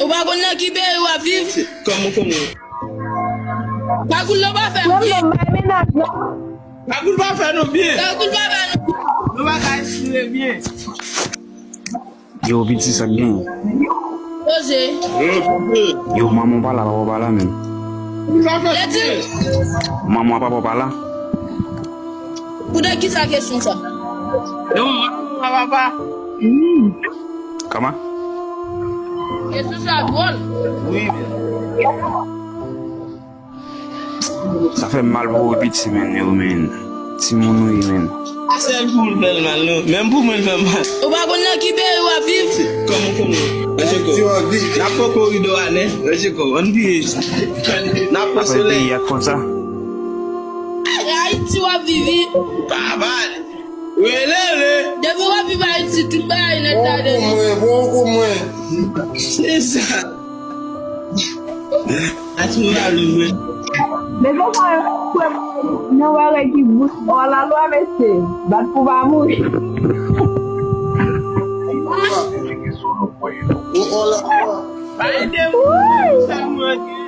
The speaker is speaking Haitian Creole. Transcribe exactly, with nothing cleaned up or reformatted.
Ou pa konn nan ki peyi w ap viv? Kòman w konnen? Kagoul la pa fè m byen. Kagoul pa fè nou byen. Kagoul pa fè nou byen. Nou pa ka espire byen. Yo, piti, sa k gen? Poze. Yo, manman w pa la, papa w pa la menm. Lè di manman w, papa w pa la. Pou de ki sa kesyon sa? Yo, manman w pa la, papa. Kòman? Kesyon sa dwòl. Wi. Sa fè m mal pou ou, piti, menn, yo, menn. Timoun ou ye, menn. Pa sèl pou l fè l mal, non. Menm pou mwen, l fè m mal. Ou pa konn nan ki peyi w ap viv? Kòman w konnen? Recheko. N ap pran koridò a, nè? Recheko, ann piye. N ap pran solèy. Peyi a konsa. Ayiti w ap viv, wi. Pa pale. Rele, rele. Depi w ap viv Ayiti, tout bagay nèt la depi. Bon kou mwen, bon kou mwen. Se sa. Ati mwen pa lou mwen. Men se sa, nan wè règ ki bout, ò la lwa, mesye. Bat pou pa mouri. Ò la lwa. Pale de ou, sa mwen.